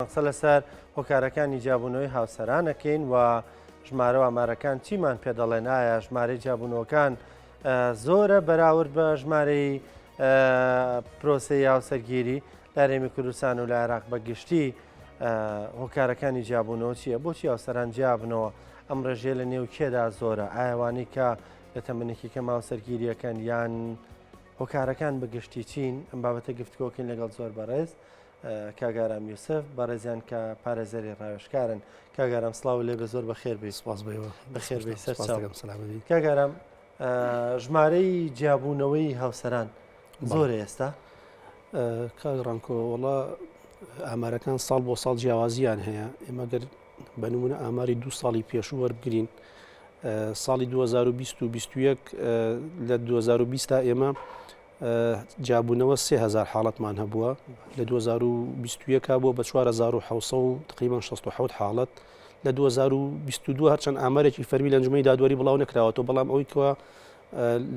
قسە لەسەر هۆکارەکانی جیابوونەوەی هاوسەرانەکەین و ژمارە و ئامارەکان چیمان پێ دەڵێن ئایا ژمارەی جیابوونەوەکان زۆرە بەراورد بە ژمارەی پرۆسەی هاوسەرگیری لە هەرێمی کوردستان و لە عێراق بە گشتی هۆکارەکانی جیابوونەوە چییە؟ بۆچی هاوسەران جیابنەوە؟ ئەم ڕێژەیە لە نێو کێدا زۆرە؟ ئایا ئەوانەی کە لە تەمەنێکی کەم هاوسەرگیریەکەن یان هۆکارەکان بە گشتی چین؟ ئەم بابەتە گفتگۆکەین لەگەڵ زۆر بەڕێز کاک ئارام یوسف بەڕێزیان کە پارێزەری ڕاوێژکارن. کاک ئارام سڵاو لێ بێ زۆر بەخێر بێی. سپاس بۆ ئێوە. بەخێر بێی سەر سپاس چاو. دەکەم سەلامەت بی. کاک ئارام ژمارەی جیابوونەوەی هاوسەران زۆرە ئێستا؟ کاک ڕەنکۆ وەڵا ئامارەکان ساڵ بۆ ساڵ جیاوازیان هەیە ئێمە گەر بە نمونە ئاماری دو ساڵی پێشوو وەربگرین ساڵی 2020 و 21 لە 2020 تا ئێمە جیابوونەوە 3000 حاڵەتمان هەبووە لە 2021 بووە بە 4600 تقریبا 67 حاڵەت لە 2022 هەرچەند ئامارێکی فەرمی لە ئەنجومەنی دادوەری بڵاو نەکراوەتەوە بەڵام ئەوەی کەوا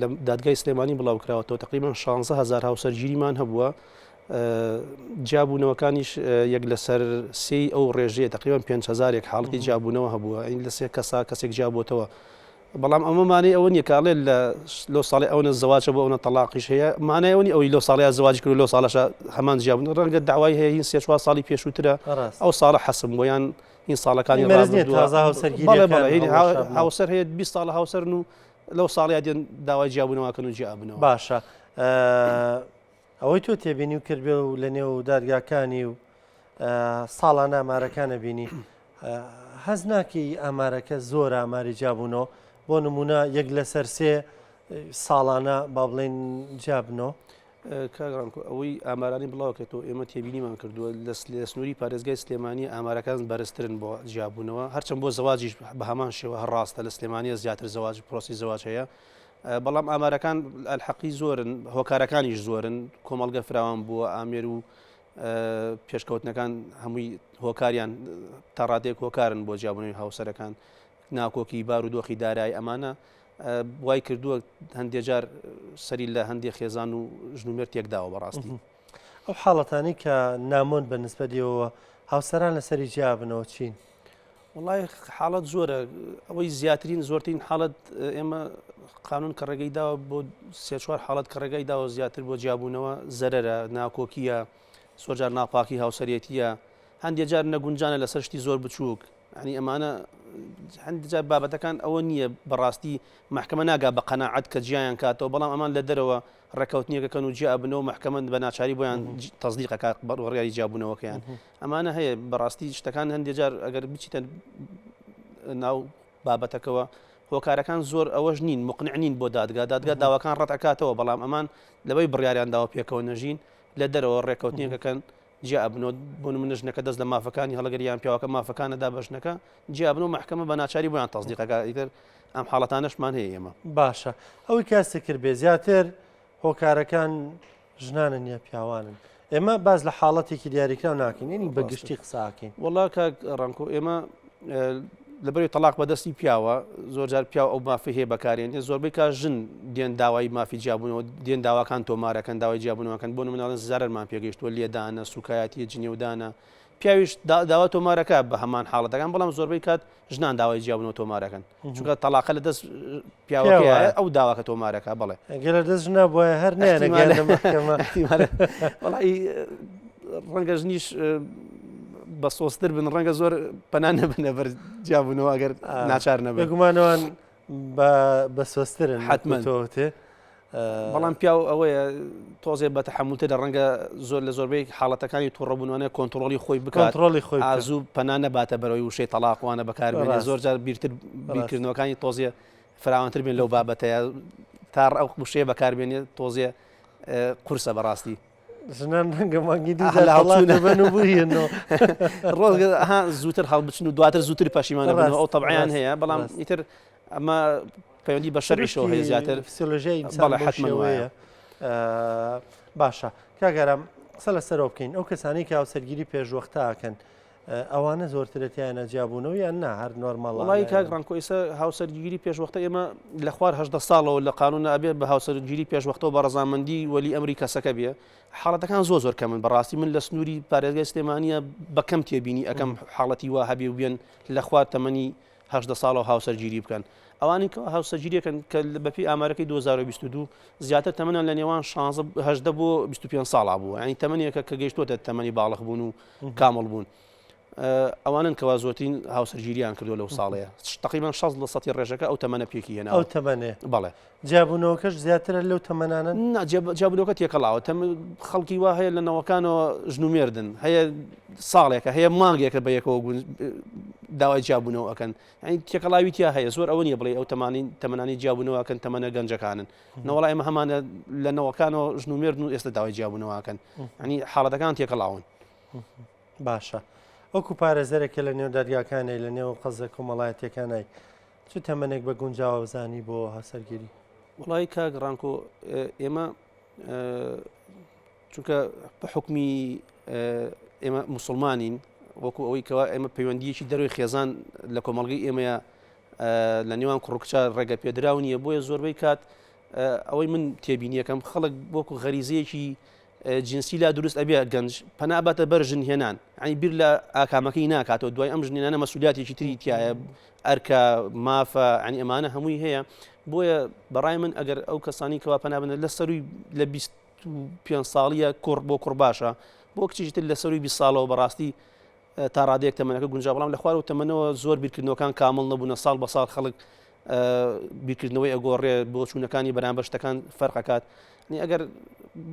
لە دادگای سلێمانی بڵاو کراوەتەوە تقریبا 16 هزار هاوسەرگیریمان هەبووە جیابوونەوەکانیش یەک لەسەر سێی ئەو ڕێژەیە تقریبا 5هزارێک حاڵەتی جیابوونەوە هەبووە این لە سێ کەسا کەسێک جیابووتەوە بەڵام ئەمە مانای ئەوە نییە کە ئەڵێ لە لەو ساڵی ئەوەنە زەواجە بۆ ئەوەنە تەلاقیش هەیە مانای ئەوە نییە ئەوی لەو ساڵەیە زەواجی کرد و لەو ساڵەشە هەمان جیابوون ڕەنگە داوای هەیە هین سێ چوار ساڵی پێشووترە ئەو ساڵە حەسم بۆ یان هین ساڵەکانی مەرج نییە تازە هاوسەرگیریەکان هەڵوەشابنەوە. هاوسەر هەیە 20 ساڵە هاوسەرن و لەو ساڵەیە دێن داوای جیابوونەوەکەن و جیابنەوە. باشە ئەوەی تۆ تێبینی و کردبێ و لە نێو دادگاکانی و ساڵانە ئامارەکانە بینی هەست ناکەی ئامارەکە زۆر ئاماری جیابوونەوە بۆ نمونە یەک لەسەر سێ ساڵانە با بڵێن جیابنەوە. کاک ڕانکۆ ئەوەی ئامارانی بڵاوکرێتەوە ئێمە تێبینیمان کردووە لە سنووری پارێزگای سلێمانی ئامارەکان بەرزترن بۆ جیابوونەوە هەرچەند بۆ زەواجیش بە هەمان شێوە هەر ڕاستە لە سلێمانیە زیاتر زەواج پرۆسی زەواج هەیە بەڵام ئامارەکان ئەلحەقی زۆرن هۆکارەکانیش زۆرن کۆمەڵگە فراوان بووە ئامێر و پێشکەوتنەکان هەمووی هۆکاریان تا ڕادێک هۆکارن بۆ جیابوونەوەی هاوسەرەکان ناکۆکی بارودۆخی دارایی ئەمانە وای کردووە هەندێ جار سەری لە هەندێ خێزان و ژن و مێرد تێکداوە بەڕاستی. ئەو حاڵەتانەی کە نامۆن بە نسبەت ئێوەوە هاوسەران لەسەری جیابنەوە چین؟ وڵی حاڵەت زۆرە ئەوەی زیاترین زۆرترین حاڵەت ئێمە قانون کە ڕێگەی داوە بۆ سێ چوار حاڵەت کە ڕێگەی داوە زیاتر بۆ جیابوونەوە زەرەرە ناکۆکیە زۆرجار ناپاکی هاوسەرێتیە هەندێک جار نەگونجانە لەسەر شتی زۆر بچووک یانی ئەمانە هەندێک جار بابەتەکان ئەوە نییە بەڕاستی مەحکەمە ناگا بە قەناعەت کە جیایان کاتەوە بەڵام ئەمان لە دەرەوە ڕێککەوتنیەکەکەن و جیا بنەوە مەحکەمە بە ناچاری بۆیان تەزدیقەکات بە ڕێگای جیابوونەوەکەیان ئەمانە هەیە بەڕاستی شتەکان هەندێک جار ئەگەر بچیتە ناو بابەتەکەوە هۆکارەکان زۆر ئەوەش نین مقنع نین بۆ دادگا دادگا داواکان ڕەت ئەکاتەوە بەڵام ئەمان لەوەی بڕیاریان داوە پێکەوە نەژین لە دەرەوە ڕێککەوتنیەکەکەن جیا ئەبنەوە بۆ نمونە ژنەکە دەست لە مافەکانی هەڵەگەری یان پیاوەکە مافەکان ئەدا بە ژنەکە جیا ئەبنەوە مەحکەمە بە ناچاری بۆیان تەسدیق ئەکا ئیتر ئەم حاڵەتانەشمان هەیە ئێمە. باشە ئەوەی کاسی کرد بێ زیاتر هۆکارەکان ژنانن یا پیاوانن ئێمە باس لە حاڵەتێکی دیاریکراو ناکەین یعنی بە گشتی قساکەین. وەڵا کاک ڕەنکۆ ئێمە لەبەری تەلاق بەدەستی پیاوە زۆرجار پیاو ئەو مافی هەیە بەکارێنێ زۆربەی کا ژن دێن داوای مافی جیابوونەوە دێن داواکان تۆمارەکەن داوای جیابوونەوەکەن بۆ نمونە زەرەرمان پێگەیشتووە لێدانە سوکایەتیە جنێودانە پیاویش داوا تۆمارەکە بە هەمان حاڵەتەکان بەڵام زۆربەی کات ژنان داوای جیابوونەوە تۆمارەکەن چونکە تەلاقە لە دەست پیاوەکەیە ئەو داواکە تۆمارەکە بەڵێ گەر لە دەست ژنا بوایە هەر نەیانەگەیاندە مەحکەمە. وەڵی ڕەنگە ژنیش بە سۆزتر بن ڕەنگە زۆر پەنا نەبنە بەر جیابوونەوە ئەگەر ناچار نەبن. بێگومانەوان بە سۆزترن حتمما تۆتێ. بەڵام پیاو ئەوەیە تۆزێ بە تەحەمولترە ڕەنگە زۆر لە زۆربەی حاڵەتەکانی توڕەبوونانە کۆنتڕۆڵی خۆی بکات کۆنتڕۆڵی خۆی بکات. ئازوو پەنا نەباتە بەرەوەی وشەی تەڵاق وانە بەکاربێنێ زۆر جار بیرتر بیرکردنەوەکانی تۆزێ فراوانتر بێن لەو بابەتەیە تا ئەو وشەیە بەکاربێنێ تۆزێ قورسە بەڕاستی. ژنان ڕەنگە مانگی دوو جار تەڵاق دەبەن و بهێنەوە. ڕۆژگە ها زووتر هەڵبچن و دواتر زووتر پەشیمان بن ئەو تەبعیان هەیە بەڵام ئیتر ئەمە پەیوەندی بە شەرعیشەوە هەیە زیاتر فسیۆلۆژیای ئینسان بەڵێ بەو حەتمەن وایە. شێوەیە. باشە کاک ئارام قسە لەسەرەوە بکەین ئەو کەسانەی کە هاوسەرگیری پێشوەختە ئەکەن. ئەوانە زۆرترە تیایانە جیابوونەوە یان نا هەر نۆرماڵە وڵی کاک ڕانکۆ ئێستا هاوسەرگیری پێشوەختە ئێمە لە خوار هەدە ساڵەوە لە قانون ئەبێت بە هاوسەرگیری پێشوەختەوە بە ڕەزامەندی وەلی ئەمری کەسەکە بێ حاڵەتەکان زۆر زۆر کەمن بەڕاستی من لە سنووری پارێزگای سلێمانیە بە کەم تێبینی ئەەکەم حاڵەتی وا هەبێ و بێن لە خوار تەمەنی 18 ساڵەوە هاوسەرگیری بکەن ئەوانی کە هاوسەرگیریەکەن کە بەپی ئامارەکەی 2022 زیاتر تەمەنیان لە نێوان 16 هەژدە بۆ 25 ساڵا بووە یعنی تەمەنێکە کە گەیشتووەتە تەمەنی باڵغ بوون و کامڵ بوون ئەوانن کەوا زۆرترین هاوسەرگیریان کردووە لەو ساڵەیە تقریبا 60 لە سەتی ڕێژەکە ئەو تەمەنە پێکی هێنا ئەو تەمەنێ بەڵێ جیابوونەوەکەش زیاترە لەو تەمەنانە نا جیابوونەوەکە تێکەڵاوە تەم خەڵکی وا هەیە لە نەوەکانەوە ژن و مێردن هەیە ساڵێکە هەیە مانگێکە بە یەکەوە داوای جیابوونەوە ئەکەن یعنی تێکەڵاوی تیا هەیە زۆر ئەوە نییە بڵێ ئەو تەمانی تەمەنانی جیابوونەوە ئەکەن تەمەنە گەنجەکانن نەوەڵا ئێمە هەمانە لە نەوەکانەوە ژن و مێردن و ئێستا داوای جیابوونەوە ئەکەن یعنی حاڵەتەکان تێکەڵاون. باشە وەکو پارێزەرێک کە لە نێو دادگاکانەی لە نێو قەزە کۆمەڵایەتیەکانای چ تەمەنێک بە گونجاوە بزانی بۆ هاوسەرگیری؟ وڵی کاک ڕانکۆ ئێمە چونکە بە حکمی ئێمە مسلمانین وەکو ئەوەی کەوا ئێمە پەیوەندیەکی دەروی خێزان لە کۆمەڵگەی ئێمەیە لە نێوان کوڕکچە ڕێگە پێدراو نییە بۆیە زۆربەی کات ئەوەی من تێبینیەکەم خەڵک وەکو غەریزەیەکی جنسی لا دروست ئەبێ گەنج پەنا باتە بەر ژن هێنان یعنی بیر لە ئاکامەکەی ناکاتەوە دوای ئەم ژنێنانە مەسولیاتێکی تری تایە ئەرکە مافە عنی ئەمانە هەمووی هەیە بۆیە بەڕای من ئەگەر ئەو کەسانی کەوا پەنا بنە لە سەروی لە 25 ساڵیە کوڕ بۆ کوڕ باشە بۆ کچیش تر لە سەروی 20 ساڵەوە بەڕاستی تا ڕادەیەک تەمەنەکە گونجا بەڵام لە خوارەوە تەمەنەوە زۆر بیرکردنەوەکان کامڵ نەبوونە ساڵ بە ساڵ خەڵک بیرکردنەوەی ئەگۆڕێ بۆچوونەکانی بەرامبەر شتەکان فەرقەکات نی ئەگەر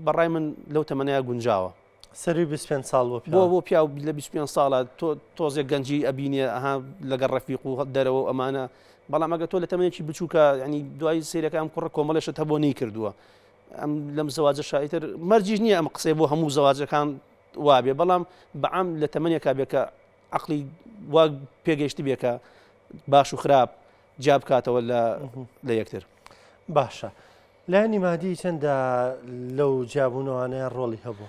بەڕای من لەو تەمەنەیە گونجاوە. سەروی 25 ساڵ بۆ پیاو بۆ پیاو لە 25 ساڵە تۆ تۆزێک گەنجی ئەبینێ ئەها لەگەڵ ڕەفیق و دەرەوە و ئەمانە بەڵام ئەگە تۆ لە تەمەنێکی بچووکە ینی دوای سیرەکە ئەم کوڕە کۆمەڵێشت هەبوو نەی کردووە ئەم لەم زەواجە شایتر مەرجیش نییە ئەم قسەی بۆ هەموو زەواجەکان وابێ بەڵام بەعام لە تەمەنێکا بێ کە عقلی وا پێگەیشت بێ کە باش و خراپ جیا بکاتەوە لە لە یەکتر. باشە لایەنی مادی چەندە لەو جیابوونەوانەیە ڕۆڵی هەبوو؟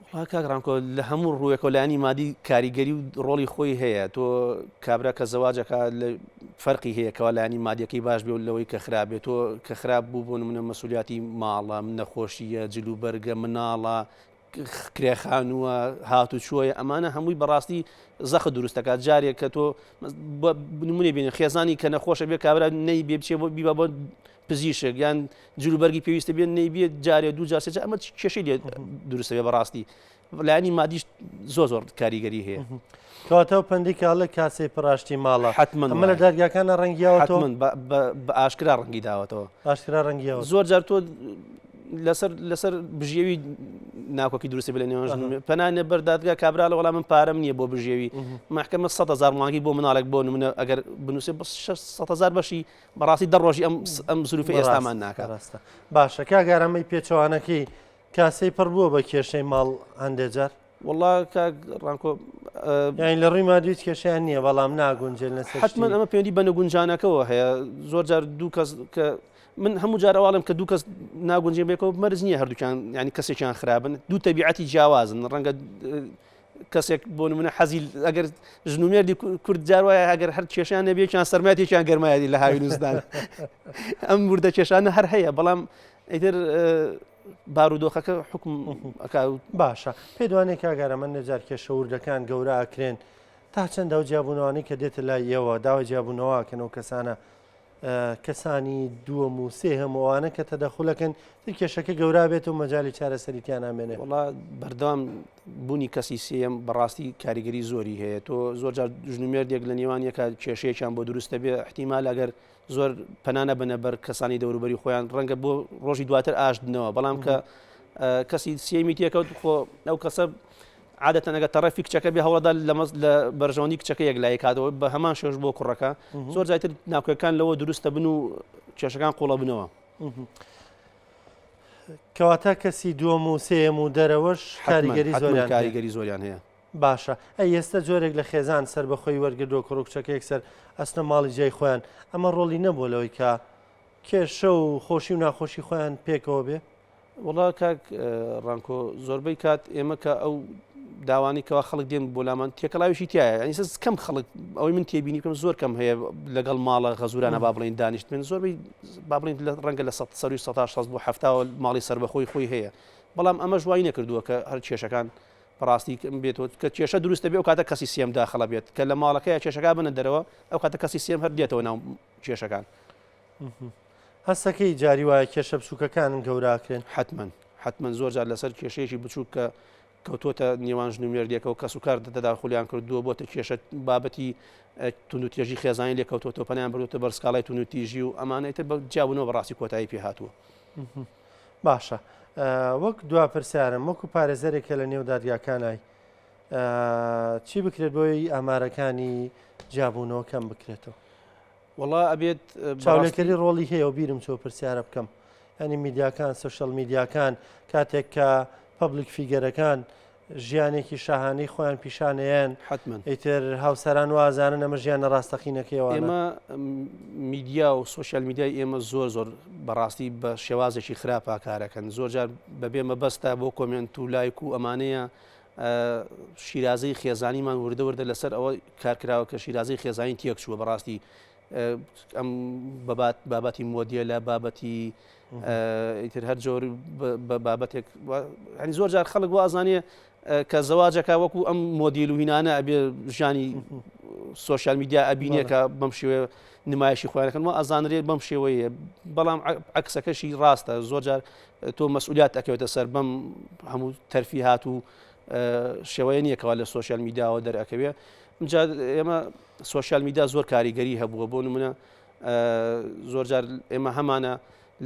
وڵا کاک ڕانکۆ لە هەموو ڕووێکەوە لایەنی مادی کاریگەری و ڕۆڵی خۆی هەیە تۆ کابرا کە زەواجەکە لە فەرقی هەیە کەوا لایەنی مادیەکەی باش بێ و لەوەی کە خراپ بێت تۆ کە خراپ بوو بۆ نمونە مەسولیاتی ماڵە نەخۆشیە جلوبەرگە مناڵە کرێ خانووە هاتوچۆیە ئەمانە هەمووی بەڕاستی زەخت دروست دەکات جارێک کە تۆ نمونێ بینە خێزانی کە نەخۆشە بێ کابرا نەی بێ بچێ بۆ بیبا بۆ پزیشک یان جلوبەرگی پێویستە بێن نەی بێت جارێ دوو جار سێ ئەمە کێشەی لێ دروستە بێ بەڕاستی لایەنی مادیش زۆر زۆر کاریگەری هەیە. کەواتە ئەو پەندی کە ئەڵێ کاسەی پڕاشتی ماڵە حتمما ئەمە لە دادگاکانە ڕەنگیاوەتەوە حتمما بە ئاشکرا ڕەنگی داوەتەوە ئاشکرا ڕەنگیاوە زۆر جار تۆ لەسەر لەسەر بژێوی ناکۆکی دروستی بلێ نێوان ژن پەنا بەر دادگا کابرا لە وەڵام من پارەم نییە بۆ بژێوی محکمە 100 هزار مانگی بۆ مناڵێک بۆ نمونە ئەگەر بنووسێ بە 600 هزار بەشی بەڕاستی دە ڕۆژی ئەم ئەم زروفە ئێستامان ناکە ڕاستە باشە کاک ئارامەی پێچەوانەکەی کاسەی پڕ بووە بە کێشەی ماڵ هەندێ جار؟ وەڵا کاک ڕانکۆ یانی لە ڕووی مادی هیچ کێشەیان نییە بەڵام ناگونجێن لەسەر حتمما ئەمە پەیوەندی بە نەگونجانەکەەوە هەیە زۆر جار دوو کەس کە من هەموو جار ئەواڵم کە دوو کەس ناگونجێن بێکەوە مەرج نییە هەردووکیان ینی کەسێکیان خراپن دوو تەبیعەتی جیاوازن ڕەنگە کەسێک بۆ نمونە حەزی ئەگەر ژن و مێردی کورد جار وایە ئەگەر هەر کێشیان نەبێکیان سەرمایەتێکیان گەرمایەتی لە هاوین وزدان ئەم وردە کێشانە هەر هەیە بەڵام ئیتر بارودۆخەکە حوکم ئەکا و. باشە پێت وانیە کاک ئارام هەندێ جار کێشە وردەکان گەورە ئەکرێن تا چەند ئەو جیابوونەوانەی کە دێتە لای ئێوە داوای جیابوونەوە ئەکەن ئەو کەسانە کەسانی دووەم و سێهەم و ئەوانە کە تەدەخولەکەن تر کێشەکە گەورا بێت و مەجای چارەسەری تیا نامێنێ. وەڵا بەردەوام بوونی کەسی سێیەم بەڕاستی کاریگەری زۆری هەیە تۆ زۆر جار ژن و مێردێک لە نێوان یەکە کێشەیەکیان بۆ دروستە بێ احتیمال ئەگەر زۆر پەنا نەبەنە بەر کەسانی دەوروبەری خۆیان ڕەنگە بۆ ڕۆژی دواتر ئاشت بنەوە بەڵام کە کەسی سێمی تێکەوت خۆ ئەو کەسە عادەتەن ئەگە تەڕەفی کچەکە بێ هەوڵدا لە مەز لە بەرژەوەندی کچەکە یەک لای کاتەوە بە هەمان شێوەش بۆ کوڕەکە زۆر جایتر ناکۆکان لەوە دروستە بن و کێشەکان قوڵە بنەوە. کەواتە کەسی دووەم و سێیەم و دەرەوەش کاریگەری زۆریان کاریگەری زۆریان هەیە. باشە ئەی ئێستە جۆرێک لە خێزان سەربەخۆی وەرگردووە کوڕ و کچەکە یەکسەر ئەچنە ماڵی جیای خۆیان ئەمە ڕۆڵی نەبووە لەوەی کە کێشە و خۆشی و ناخۆشی خۆیان پێکەوە بێ؟ وەڵا کاک ڕانکۆ زۆربەی کات ئێمە کە ئەو داوانی کەوا خەڵک دێن بۆ لامان تێکەڵاویشی تایە ینی سز کەم خەڵک ئەوەی من تێبینی بکەم زۆر کەم هەیە لەگەڵ ماڵە غەزورانە با بڵین دانیشت من زۆربەی با بڵین لە ڕەنگە لە سە سەروی سە شەست بۆ هەفتاوە ماڵی سەربەخۆی خۆی هەیە بەڵام ئەمەش وای نەکردووە کە هەر کێشەکان بەڕاستی بێتەوە کە کێشە دروستە بێ ئەو کاتە کەسی سێم داخڵە بێت کە لە ماڵەکەی کێشەکە بنە دەرەوە ئەو کاتە کەسی سێم هەر دێتەوە ناو کێشەکان. هەستەکەی جاری وایە کێشە بچووکەکانن گەوراکرێن؟ حەتمەن حەتمەن زۆر جار لەسەر کێشەیەکی بچووک کە کەوتۆتە نێوان ژن و مێردێکەوە کەس و کار تەداخولیان کردووە بۆتە کێشە بابەتی توندوتێژی خێزانی لێ کەوتۆتەوە پەنایان بردوتە بەر سکاڵای توندوتیژی و ئەمانە ئیتر بە جیابوونەوە بەڕاستی کۆتایی پێ هاتووە. باشە وەک دوا پرسیارم وەکو پارێزەرێک کە لە نێو دادگاکانای چی بکرێت بۆی ئامارەکانی جیابوونەوە کەم بکرێتەوە؟ وەڵا ئەبێت چاولێکەری ڕۆڵی هەیە و بیرم چۆ پرسیارە بکەم ینی میدیاکان سۆشیال میدیاکان کاتێک کە public figure ەکان ژیانێکی شاهانەی خۆیان پیشانەیەن حتمما ئیتر هاوسەران وازانن ئەمە ژیانە ڕاستەقینەکەیەوە ئێمە میدیا و سۆشیال میدیای ئێمە زۆر زۆر بەڕاستی بە شێوازێکی خراپا کارەکەن زۆر جار بەبێ مەبەستە بۆ comment و لایک و ئەمانەیە شیرازەی خێزانیمان وردە وردە لەسەر ئەوە کارکراوە کە شیرازەی خێزانی تێک چووە بەڕاستی ئەم بابات بابەتی مۆدیلە بابەتی ئیتر هەر جۆر بابەتێک هەنی زۆر جار خەڵک وازانێ کە زەواجەکە وەکو ئەم مۆدیل و هینانە ئەبێ ژیانی سۆشیال میدیا ئەبینێ کە بەم شێوێ نمایشی خۆیانەکەن و ئەزانرێت بەم شێوەیە بەڵام عکسەکەشی ڕاستە زۆر جار تۆ مەسئولیات ئەکەوێتە سەر بەم هەموو تەرفیهات و شێوەیە نییە کەوا لە سۆشیال میدیاوە دەرئەکەوێ ئینجا ئێمە سۆشیال میدیا زۆر کاریگەری هەبووە بۆ نمونە زۆر جار ئێمە هەمانە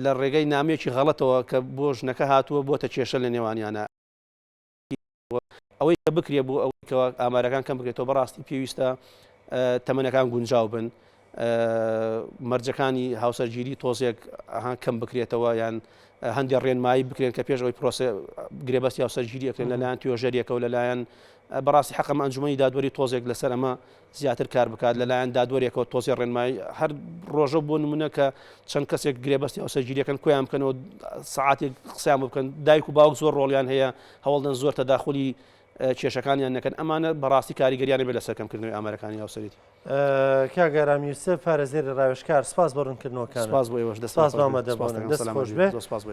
لە ڕێگەی نامەیەکی غەڵەتەوە کە بۆ ژنەکە هاتووە بۆتە کێشە لە نێوانیانە ئەوەی کە بکرێ بۆ ئەوەی کەوا ئامارەکان کەم بکرێتەوە بەڕاستی پێویستە تەمەنەکان گونجاو بن مەرجەکانی هاوسەرگیری تۆزێک کەم بکرێتەوە یان هەندێک ڕێنمایی بکرێن کە پێش ئەوەی پرۆسە گرێبەستی هاوسەرگیری ئەکرێن لەلایەن توێژەریەکەوە لەلایەن بەڕاستی حەقەمە ئەنجومەنی دادوەری تۆزێک لەسەر ئەمە زیاتر کار بکات لەلایەن دادوەرێکەوە تۆزێ ڕێنمایی هەر ڕۆژە بۆ نمونە کە چەند کەسێک گرێبەستی هاوسەرگیریەکەن کۆیان بکەنەوە سەعاتێک قسەیان بۆ بکەن دایک و باوک زۆر ڕۆڵیان هەیە هەوڵدەن زۆر تەداخولی کێشەکانیان نەکەن ئەمانە بەڕاستی کاریگەریانە بێت لەسەر کەمکردنەوەی ئامارەکانی هاوسەرێتی. کاک ئارام یوسف پارێزەری ڕاوێژکار سپاس بۆ ڕوونکردنەوەکانت. سپاس بۆ ئێوەش دەستتان سپاس خۆش بۆ بێت. ئامادەبوونت. سپاس دەست سەلامەت خۆش بێت. بێ. زۆر سپاس بۆ.